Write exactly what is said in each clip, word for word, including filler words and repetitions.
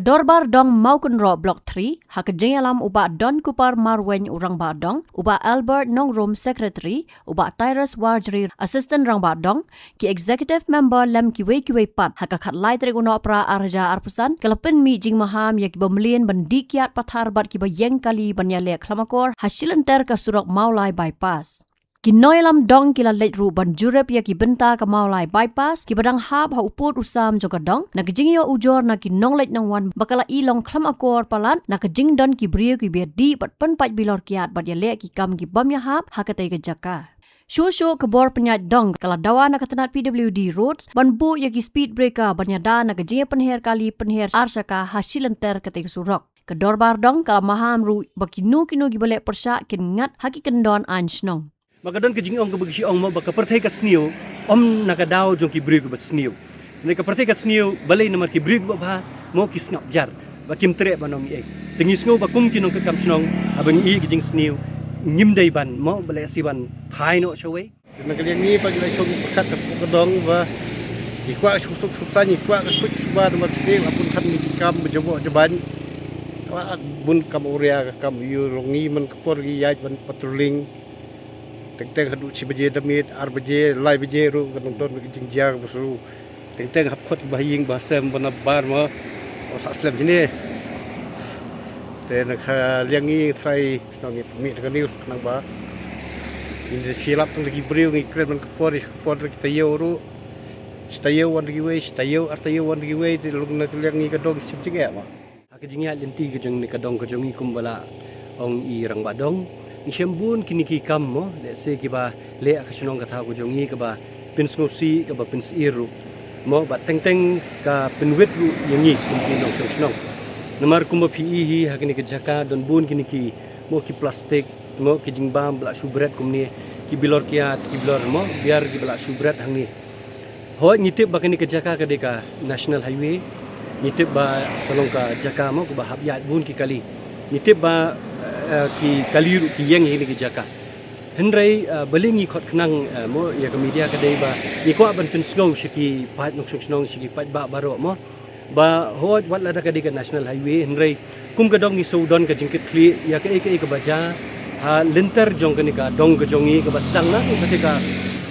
Dorbar Dong Mawkynroh Block three, ha ka jingïalam u Bah Don Kupar Marwein u Rangbah Dong, u Bah Albert Nongrum Secretary, u Bah Tyrus Warjri Assistant Rangbah Dong, ki Executive Member lem kiwei kiwei pat, ha ka khatlai tarik u Nohprah arhajar arphew san, ka la pynmih jingmaham ïa kiba mlien ban dih kiad pathar bad kiba ïeng kali ban ïaleh khlem akor, ha shilynter ka surok Mawlai Bypass. Ki nongïalam dong ki la leit ruh ban jurip ïa ki bynta ka Mawlai Bypass, kiba dang hap ha u pud u sam jong ka dong, na ka jingïoh ujor na ki nongleit nongwan ba ka la i long khlem akor palat, na ka jingdon ki briew kiba dih bad pynpait bilor kiad bad ïaleh ki kam ki bym ïahap ha katei ka jaka. Shuh shuh ka bor pynïaid dong ka la dawa na ka tnat P W D Roads ban buh ïa ki speed breaker ban ïada na ka jingïapynher kali pynher arshaka ha shilynter katei ka surok. Ka dorbar dong ka la maham ruh ba kino kino kiba leh pyrshah kin ngat ha ki kyndon aiñ shnong. Ba ka don ka jingong kaba ki shu ong mo ba ka pyrthei ka sniew, ym na ka daw jong ki briew kiba sniew. Ne ka pyrthei ka sniew balei? Namar ki briew kiba bha mo ki sngap jar, ba kim treh ban ong ei. Te ngi sngew ba kum ki nongtrei kam shnong, haba ngi ïoh ka jingsniew, ngim dei ban mo ba leh shi ban phai noh shawei. Na ka liang ngi ba ngi la shong pyrkhat ka pok ka dong ba ngi kwah shu suk suk sa, ngi kwah ka kwah suk ba namar te ba pun khat ngi ki kam ba jabo jaban. Ka bun kam awria, ka kam ïoh long ngi man ka por ngi ïaid ban patrolling. Teng teng haduh shi baje da miet, ar baje, lai baje ruh ka nang don ka jingjia kaba shu. Teng teng hap khot ba ha ïing ba ha sem ba na bar mo. O sa slem jine. Te na ka liang ngi trai nang ngi pynmih da ka news khnang ba ngin da shi lap tang da ki briew ngi kren man ka por, ka por da ki taïew ruh. Shi taïew wan da kiwei, shi taïew ar taïew wan da kiwei, te long na ka liang ngi ka dong shim jingeh mo. Ha ka jingïaid lynti ka jong ne ka dong ka jong ngi kumba la ong i rangbah dong, ngi shem bun kine ki kam mo, lehse kiba leh ha ka shnong ka thaw ka jong ngi kaba pynsngewsih, kaba pynsyier ruh mo, bad teng teng ka pynwit ruh ïa ngi kum ki nongshong shnong. Namar kumba phi i hi ha kane ka jaka don bun kine ki mo, ki plastik mo, ki jingbam ba la shu bret kumne, ki bilor kiad, ki bilor mo biar kiba la shu bret hangne. Hooid, ngi tip ba kane ka jaka ka dei ka National Highway. Ngi tip ba ka long ka jaka mo kaba hap ïaid bun ki kali. Ngi tip ba, eh, ki kali ruh ki ïeng ha kane ka jaka. Hynrei, eh, balei ngi khot khnang, eh, mo ïa ka media ka dei ba ngi kwah ban pynsngew sha ki paid nongshong shnong, sha ki paidbah baroh mo. Ba hooid, wat lada ka dei ka National Highway, hynrei kum ka dong ngi shu don ka jingkitkhlieh ïa kaei kaei kaba jia ha lynter jong kane ka dong ka jong ngi kaba sdang na ka, ka,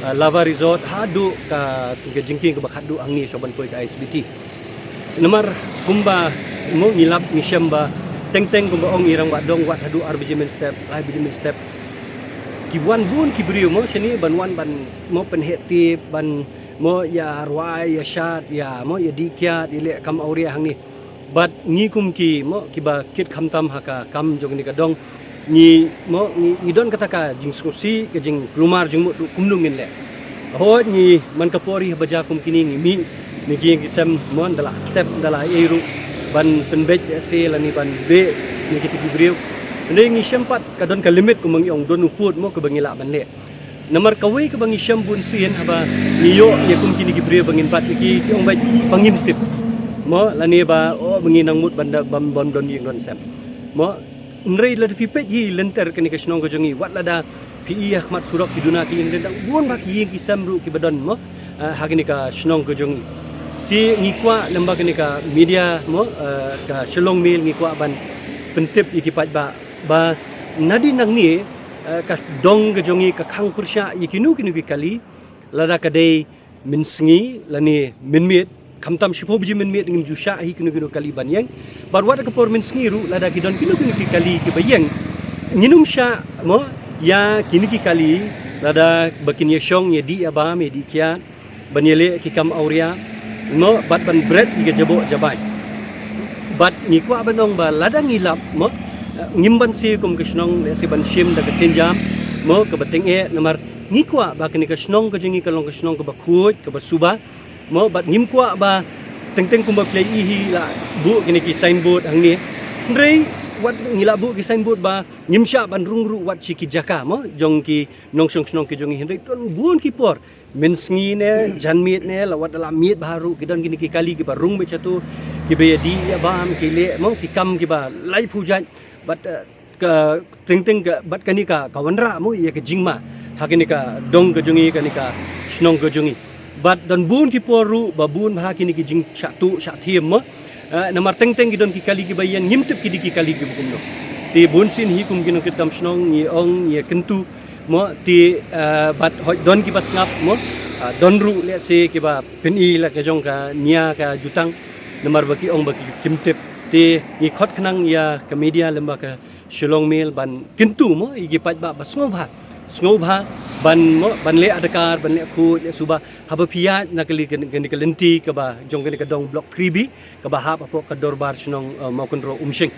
ah, Lava Resort haduh ka, ka jingkieng kaba khatduh hangne sha ban poi ka I S B T. Namar kumba mo ngi lap ngi shem ba teng teng kumba ong i rangbah dong wat haduh ar baje mynstep, lai baje mynstep. Ki wan bun ki briew mo shane ban wan ban mo pynheh tip ban mo ïa rwai, ïa shad, ïa mo ïa dih kiad, ïa leh kam awria hangne. Bad ngi kum ki mo kiba kit khamtam ha ka kam jong kane ka dong, ngi mo ngi, ngi don kata ka jingsngewsih, ka jingkulmar jingmut ruh kumno ngin leh. Hooid, ngi man ka por hi haba jia kum kine ngi mih, ngi ki ïing ki sem mo da la step da la ei ruh ban pynbeit ïa se lane ban beh ïa kito ki briew. Hynrei ngi shem pat ka don ka limit kumba ngi ong don u pud mo kaba ngi lah ban leh. Namar kawei kaba ngi shem bun sien haba ngi ïoh ïa kum kine ki briew ba ngin bat ïa ki, ki ong ba ngim tip mo lane ba, oh, ba ngi nang mut ban da, bam, bam don ïing don sem mo. Hynrei lada phi peit hi lynter kane ka shnong ka jong ngi, wat lada phi ïa khmat surok ki duna ki ïing dang bun ba ki ïing ki sem ruh kiba don mo, eh, ha kane ka shnong ka jong ngi. Te ngi kwah lem bad kane ka media mo, eh, ka Shillong Mail ngi kwah ban pyntip ïa ki paidbah ba nadien nangne, eh, ka dong ka jong ngi ka khang pyrshah ïa kino kino ki kali, lada ka dei mynsngi lane mynmiet, khamtam shiphew baje mynmiet ngim ju shah hi kino kino kali ban ïeng. Bad wat ka por mynsngi ruh lada ki don kino kino ki kali kiba ïeng, ngin ym shah mo ïa kine ki kali lada ba kin ïa shong ïa dih ïa bam ïa dih kiad ban ïaleh ki kam awria mo bad ban bret ïa ka jaboh jabai. Bad ngi kwah ban ong ba lada ngi lap mo, eh, ngim ban siew kum ka shnong, lehse ban shim da ka sienjam mo kaba tyngeh, namar ngi kwah ba kane ka shnong ka jong ngi ka long ka shnong kaba khuid kaba suba mo, bad ngim kwah ba teng teng kumba phi la ïohi la buh kine ki signboard hangne. Hynrei wat ngi la buh ki signboard ba ngim shah ban rung ruh wat shi ki jaka mo jong ki nongshong shnong ki jong ngi, hynrei don bun ki por mynsngi ne janmiet ne la wat la miet bha ruh ki don kine ki kali kiba rung beit shato, kiba ïa dih ïa bam, ki leh mo ki kam kiba laiphew jait. Bad, eh, ka teng teng ka bad kane ka, ka wanrah mo ïa ka jingma ha kane ka dong ka jong ngi, kane ka shnong ka jong ngi. Bad don bun ki por ruh ba bun bha kine ki jingshah tuh shah thiem mo, Ah, namar teng teng ki don ki kali kiba ïeng, ngim tip ki dei ki kali kiba kumno. Te bun sien hi kum ki nongkitkam shnong ngi ong, ngi ïa kyntu mo, te ah, bad hoi don kiba sngap mo, ah, don ruh lehse kiba pyni la ka jong ka nia ka jutang, namar ba ki ong ba ki kim tip. Te ngi khot khnang ïa ka media lem bad ka Shillong Mail ban kyntu mo ïa ki paidbah ba sngewbha, sngewbha ban mo, ban leh adkar, ban leh khuid, leh suba haba phi ïaid na kali kane ka lynti kaba jong kane ka dong Block three B kaba hap hapoh ka dorbar shnong, eh, Mawkynrew Umshing.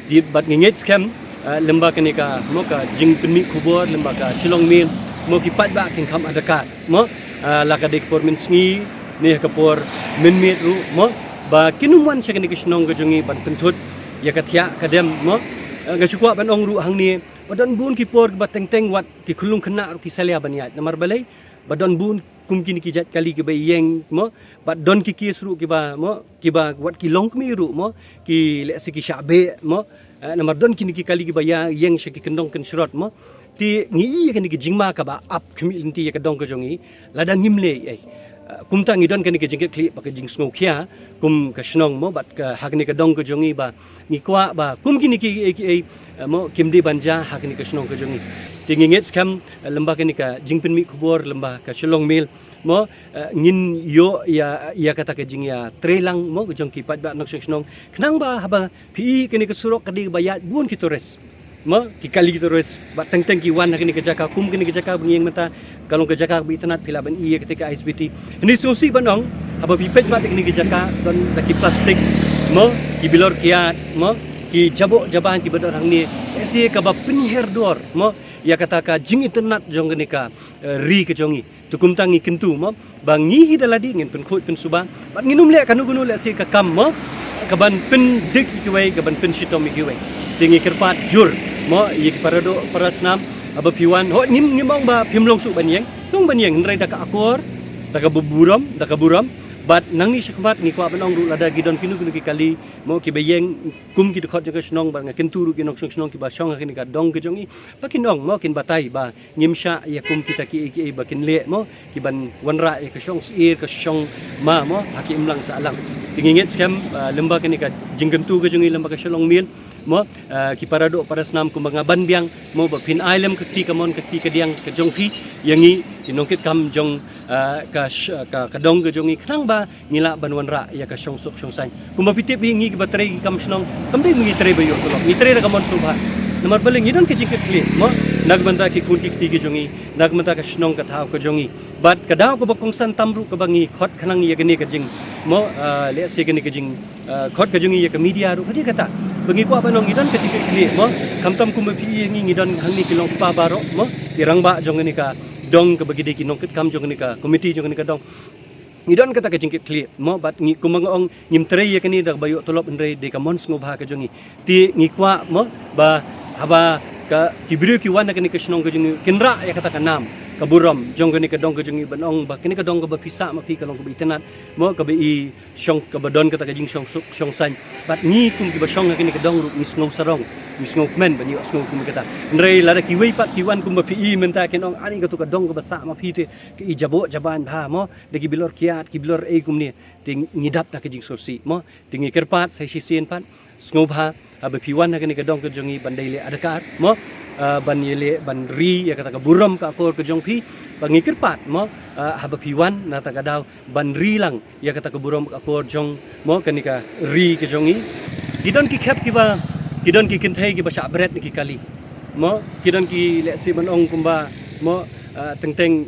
Te bad ngi ngeit skhem, eh, lem bad kane ka mo ka jingpynmih khubor lem bad ka Shillong Mail mo, ki paidbah kin kham adkar mo, eh, la ka dei ka por mynsngi ne ka por mynmiet ruh mo, ba kin ym wan sha kane ka shnong ka jong ngi ban pynthut ïa ka thiah ka dem mo. Eh, nga shu kwah ban ong ruh hangne ba don bun ki por ba teng teng wat ki khyllung khynnah ruh ki salia ban ïaid, namar balei? Ba don bun kum kine ki jait kali kiba ïeng mo, bad don ki case ruh kiba mo, kiba wat ki longkmie ruh mo, ki lehse ki shah beh mo. Eh, namar don kine ki kali kiba ïa ïeng sha ki kyndong kynshrot mo. Te ngi ïohi ïa kane ka jingma kaba ap khmih lynti ïa ka dong ka jong ngi. Lada ngim leh ei, eh, kumta ngi don kane ka jingkitkhlieh bad ka jingsngewkhia kum ka shnong mo, bad ka ha kane ka dong ka jong ngi ba ngi kwah ba kum kine ki ei ki ei, eh, mo, kim dei ban jia ha kane ka shnong ka jong ngi. Te ngi ngeit skhem, eh, lem bad kane ka jingpynmih khubor lem bad ka Shillong Mail mo, eh, ngin ïoh ïa, ïa kata ka jingïatreilang mo ka jong ki paidbah nongshong shnong, khnang ba haba phi ïohi kane ka surok ka dei ba ïaid bun ki tourist mo, ki kali ki tourist, bad teng teng ki wan ha kane ka jaka, kum kane ka jaka ba ngi ïeng mynta ka long ka jaka ba itynnad, phi lah ban ïohi ïa kata ka I S B T. Hynrei sngewsih ban ong, haba phi peit pat ïa kane ka jaka, don da ki plastik mo, ki bilor kiad mo, ki jaboh jaban kiba don hangne, lehse kaba pynhiar dor mo ïa kata ka jingitynnad jong kane ka, eh, ri ka jong ngi. Te kumta ngi kyntu mo, ba ngi hi da lade ngin pynkhuid pynsuba, bad ngin ym leh kano kano lehse ka kam mo kaban pyndik ïa kiwei, kaban pynshitom ïa kiwei. Te ngi kyrpad jur mo ïa ki paradoh parasnam, haba phi wan, hooid ngim, ngim ong ba phim long shuh ban ïeng, long ban ïeng, hynrei da ka akor, da ka bu-, burom, da ka burom. Bad nangne shakhmat ngi kwah ban ong ruh, lada ki don kino kino ki kali mo kiba ïeng kum ki dkhot jong ka shnong, bad nga kyntu ruh ki nongshong shnong kiba shong ha kane ka dong ka jong ngi, ba kin ong mo, kin batai ba ngim shah ïa kum kita kiei kiei ba kin leh mo, kiban wanrah ïa ka shongsyier ka shongma mo ha ki imlang sahlang. Te ngi ngeit skhem, ah, lem bad kane ka jingkyntu ka jong ngi lem bad ka Shillong Mail mo, ah, ki paradoh parasnam, kumba nga ban biang mo, ba phin ai lem ka kti kamon ka kti kadiang ka jong phi ïa ngi ki nongkitkam jong, ah, ka sh-, ka, ka dong ka jong ngi, khnang ba ngi lah ban wanrah ïa ka shongsuk shongsaiñ. Kumba phi tip hi, ngi kiba trei ki kam shnong kam dei ngi trei ba ïoh tulop, ngi trei da ka mon sngewbha. Namar balei? Ngi don ka jingkitkhlieh mo na ka bynta ki khun ki kti ki jong ngi, na ka bynta ka shnong ka thaw ka jong ngi. Bad ka daw kaba kongsan tam ruh kaba ngi khot khnang ïa kane ka jing mo, ah, lehse kane ka jing, ah, khot ka jong ngi ïa ka media ruh ka dei kata, ba ngi kwah ban ong ngi don ka jingkitkhlieh mo. Khamtam kumba phi ïohi ïa ngi, ngi don hangne ki long kpa baroh mo, ki rangbah jong kane ka dong, kaba ki dei ki nongkitkam jong kane ka komiti jong kane ka dong. Ngi don kata ka jingkitkhlieh mo, bad ngi, kumba nga ong, ngim trei ïa kane da kaba ïoh tulop, hynrei dei ka mon sngewbha ka jong ngi. Te ngi kwah mo ba haba ka, ki briew ki wan ha kane ka shnong ka jong ngi, kin rah ïa kata ka nam ka burom jong kane ka dong ka jong ngi, ban ong ba kane ka dong kaba phi sah ma phi ka long kaba itynnad mo, kaba i shong, kaba don kata ka jingshongsuk shongsaiñ. Bad ngi kum kiba shong ha kane ka dong ruh ngi sngew sarong, ngi sngewkmen ban ïohsngew kum kata. Hynrei lada kiwei pat ki wan kumba phi i mynta, kin ong, ani, kato ka dong kaba sah ma phi te ka i jaboh jaban bha mo, da ki bilor kiad, ki bilor ei kumne. Te ngi dap da ka jingsngewsih mo. Te ngi kyrpad sa shisien pat, sngewbha haba phi wan ha kane ka dong ka jong ngi ban dei leh adkar mo, ah, ban ïaleh ban ri ïa kata ka burom ka akor ka jong phi. Ba ngi kyrpad mo, ah, haba phi wan na kata ka daw ban ri lang ïa kata ka burom ka akor jong mo kane ka ri ka jong ngi. Ki don ki khep kiba, ki don ki kynthei kiba shah bret na ki kali mo, ki don ki, lehse ban ong kumba mo, ah, teng teng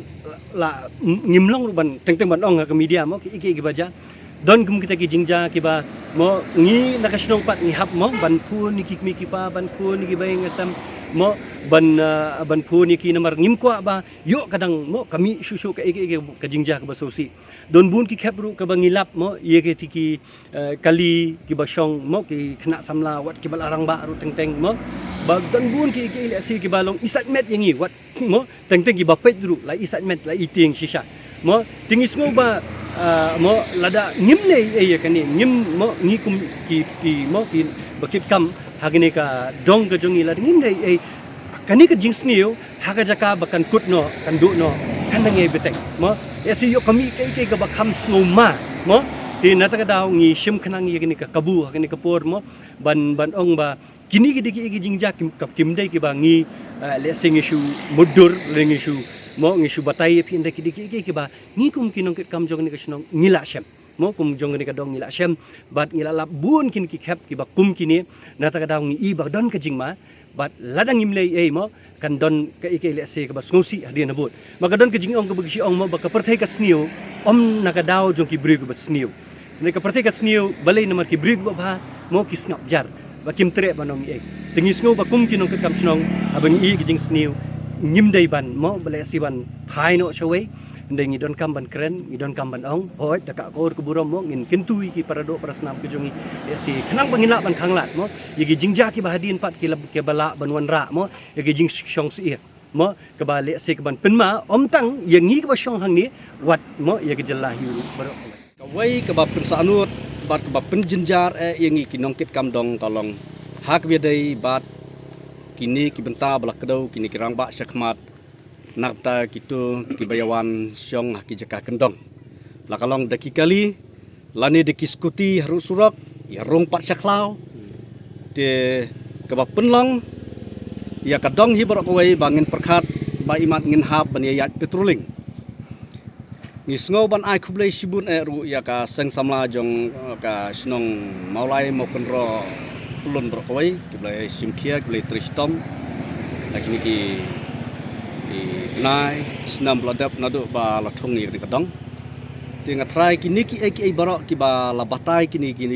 la, ngim long ruh ban teng teng ban ong ha ka media mo kiei kiei kiba jia. Don kum kita ki jingjia kiba mo, ngi na ka shnong pat ngi hap mo ban phone ïa ki kmie ki kpa, ban phone ïa ki ba ïeng ïa sem mo, ban, ah, ban phone ïa ki, namar ngim kwah ba ïoh ka dang mo ka mih shuh shuh kaei kaei ka jingjia kaba sngewsih. Don bun ki khep ruh kaba ngi lap mo ïa kiti ki, eh, kali kiba shong mo, ki khynnah samla, wat kiba la rangbah ruh teng teng mo. Ba don bun kiei kiei, lehse kiba long isaitmet ïa ngi, wat mo, teng teng kiba peit ruh la isaitmet, la itieng shisha mo. Te ngi sngew ba, ah, mo, lada ngim leh ei ïa kane, ngim mo, ngi kum ki, ki mo, kiba kitkam ha kane ka dong ka jong ngi, lada ngim leh ei, kane ka jingsniew ha ka jaka ba kan kut noh, kan duh noh, kan dang ïai bteng mo. Lehse ïoh ka mih kaei kaei kaba kham sngewma mo. Te na kata ka daw ngi shim khnang ïa kane ka kabu ha kane ka por mo, ban ban ong ba kine ki dei ki, ki jingjia kim, kim dei kiba ngi, eh, lehse ngi shu mutdur, lane ngi shu mo, ngi shu batai ïa phi, hynrei ki dei ki, ki, kiba ngi kum ki nongkitkam jong kane ka shnong ngi la shem mo, kum jong kane ka dong ngi la shem. Bad ngi la lap bun kine ki khep kiba kum kine. Na kata ka daw ngi i ba don ka jingma, bad lada ngim leh ei mo, kan don kaei kaei lehse kaba sngewsih hadien habud. Ba ka don ka jingong kaba ki shu ong mo, ba ka pyrthei ka sniew, ym na ka daw jong ki briew kiba sniew. Hynrei ka pyrthei ka sniew balei? Namar ki briew kiba bha mo ki sngap jar, ba kim treh ban ong ei. Te ngi sngew ba kum ki nongkitkam shnong, haba ngi i ka jingsniew, ngim dei ban mo, balei si ban phai noh shawei. Hynrei ngi donkam ban kren, ngi donkam ban ong, hooid, da ka akor ka burom mo, ngin kyntu ïa ki paradoh parasnam ka jong ngi, lehse khnang ba ngin lah ban khanglad mo ïa ki jingjia kiba hadien pat ki la, kiba lah ban wanrah mo ïa ki jingshong syier mo, kaba lehse kaban pynma ym tang ïa ngi kiba shong hangne, wat mo ïa ka jylla hi ruh baroh. Kawei kaba pynsahnud bad kaba pynjynjar eh ïa ngi ki nongkitkam dong ka long, ha kaba ïadei bad kine ki bynta ba la kdew, kine ki rangbah shakhmat, na ka bynta kito kiba ïa wan shong ha ki jaka kyndong. La ka long da ki kali, lane da ki skuti harud surok, ïa rung pat sha khlaw. Te kaba pynlong ïa ka dong hi baroh kawei ba ngin pyrkhat ba imat ngin hap ban ïa ïaid patrolling. Ngi sngew ban ai khublei shibun eh ruh ïa ka seng samla jong, eh, ka shnong Mawlai Mawkynroh Pyllun baroh kawei, kiba la shim khia, kiba la trei shitom ha kine ki, ki bnai snem ba la dep naduh ba la thung ïa kane ka dong. Te nga tharai kine kiei kiei baroh kiba la batai kine ki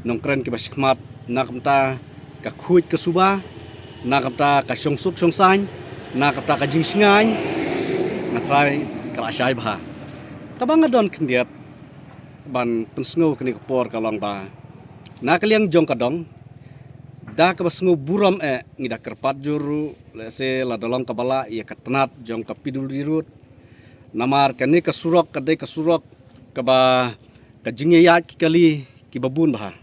nongkren kiba shakhmat, na ka bynta ka khuid ka suba, na ka bynta ka shongsuk shongsaiñ, na ka bynta ka jingshngaiñ, nga tharai ka la shai bha. Kaba nga don khyndiat ban pynsngew kane ka por ka long ba, na ka liang jong ka dong, da kaba sngew burom eh ngi da kyrpad jur ruh, lehse lada long kaba lah ïa ka tnat jong ka P W D road. Namar kane ka surok ka dei ka surok kaba ka jingïaid ki kali kiba bun bha.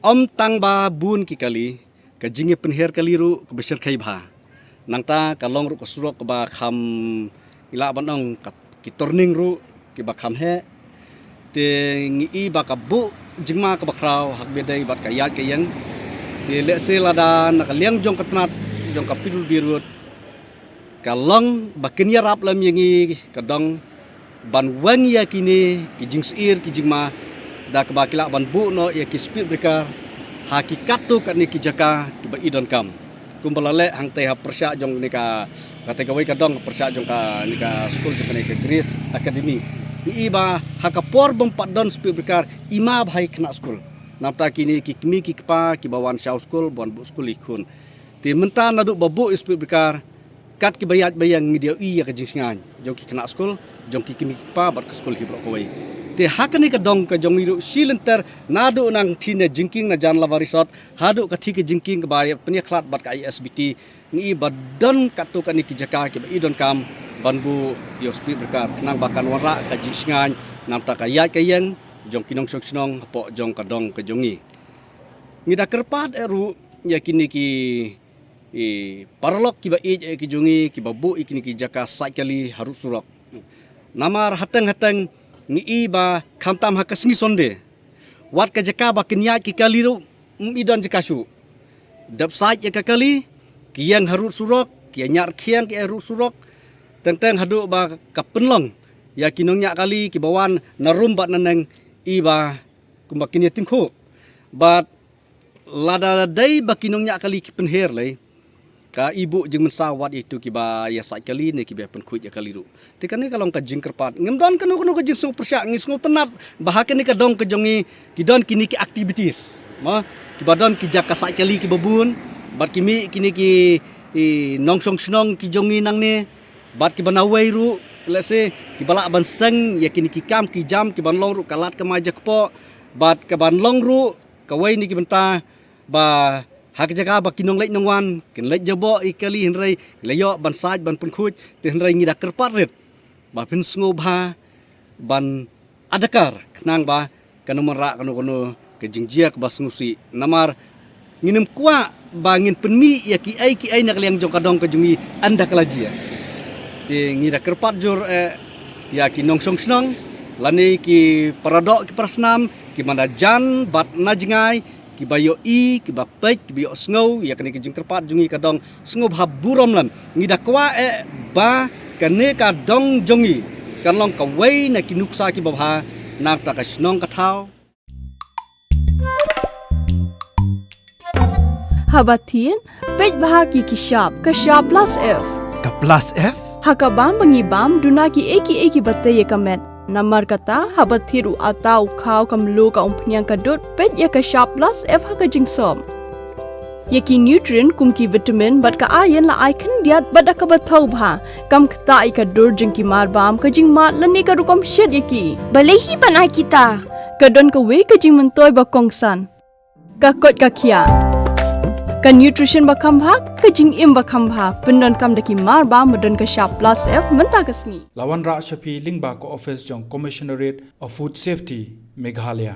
Ym tang ba bun ki kali, ka jingïapynher kali ruh kaba shyrkhei bha. Nangta ka long ruh ka surok kaba kham, ngi lah ban ong ka, ki turning ruh kiba kham heh. Te ngi i ba ka buh jingma kaba khraw ha kaba ïadei bad ka ïaid ka ïeng. Te lehse lada na ka liang jong ka tnat jong ka P W D road, ka long ba kin ïarap lem ïa ngi ka dong ban weng ïa kine ki jingsyier ki jingma, da kaba ki lah ban buh noh ïa ki speed breaker ha ki katto katne ki jaka kiba i donkam. Kumba la leh hangtei ha pyrshah jong kane ka, kata kawei ka dong ha pyrshah jong kane ka skul jong kane ka Grace Academy. Ngi i ba ha ka por bym pat don speed breaker, i ma bha ïa ki khynnah skul. Namar kine ki kmie ki kpa kiba wan shaw skul, ban buh skul ïa ki khun. Te mynta naduh ba buh ïa speed breaker, kat kiba ïaid ba ïeng ngi dei ïohi ïa ka jingshngaiñ jong ki khynnah skul, jong ki kmie ki kpa bad ka skul hi baroh kawei. Te ha kane ka dong ka jong ngi ruh shi lynter, naduh na ka thik na jingkieng na Jan Lava Resort haduh ka thik ka jingkieng kaba ïa pynïakhlad bad ka I S B T, ngi i ba don katto katne ki jaka kiba i donkam ban buh ïa u speed breaker khnang ba kan wanrah ka jingshngaiñ namar ka ïaid ka ïeng jong ki nongshong shnong hapoh jong ka dong ka jong ngi. Ngi da kyrpad eh ruh ïa kine ki, i, paralok kiba ïeit eh ki jong ngi kiba buh ïa kine ki jaka sait kali harud surok. Namar hateng hateng ngi i ba khamtam ha ka sngi Sunday, wat ka jaka ba kin ïaid ki kali ruh ym i don jaka shuh. Dep sait ïa ka kali, ki ïeng harud surok, ki ïa ñiah rkhiang ki harud surok, teng teng haduh ba ka pynlong ïa ki nongñiah kali kiba wan na rum bad na neng, i ba kumba kin ïa tyngkhuh. Bad lada dei ba ki nongñiah kali ki pynher lei, ka i buh jingmynsaw wat ïa itu kiba ïa sait kali ne kiba ïa pynkhuid ïa kali ruh. Te kane ka long ka jingkyrpad. Ngim don kano kano ka jingsngewpyrshah, ngi sngewtynnat ba ha kane ka dong ka jong ngi ki don kine ki activities, ma, kiba don ki jaka sait kali kiba bun, bad ki mih kine ki, i, nongshong shnong ki jong ngi nangne, bad kiba nawei ruh, lehse kiba lah ban seng ïa kine ki kam ki jam kiban long ruh ka lad kamai jakpoh, bad kaban long ruh kawei na ki bynta ba ha ka jaka ba ki nongleit nongwan kin leit jaboh ïa ki kali, hynrei ngi la ïoh ban sait ban pynkhuid. Te hynrei ngi da kyrpad rit ba phin sngewbha ban adkar khnang ba kan ym wanrah kano kano ka jingjia kaba sngewsih. Namar ngin ym kwah ba ngin pynmih ïa kiei kiei na ka liang jong ka dong ka jong ngi ynda ka la jia. Te ngi da kyrpad jur eh ïa ki nongshong shnong, lane ki paradoh ki parasnam, ki manda jan bad na jngai, kiba ïohi, kiba peit, kiba ïohsngew ïa kane ka jingkyrpad jong ngi ka dong sngewbha burom lem. Ngi da kwah eh ba kane ka dong jong ngi kan long kawei na ki nuksa kiba bha na kata ka shnong ka thaw. Haba thied, peit bha ki ki shap, ka shap plus F. Ka plus F? Ha ka bam ba ngi bam, duna ki ei ki ei kiba tei ïa ka met. Namar kata, haba thied u atta, u khaw, ka mluh, ka umphniang, ka dud, peit ïa ka shap plus F ha ka jingsop. Ïa ki nutrient kum ki vitamin bad ka iron la ai khyndiat bad da kaba thaw bha. Kam ktah ïa ka dur jong ki marbam, ka jingmad lane ka rukom shet ïa ki. Balei hi ban ai kita? Ka don kawei ka jingmyntoi ba kongsan. Ka koit ka khiah. Ka nutrition ba kham bha, ka jingim ba kham bha. Pyndonkam da ki marbam ba don ka shap plus F mynta ka sngi. La wanrah sha phi lyngba ka office jong Commissionerate of Food Safety, Meghalaya.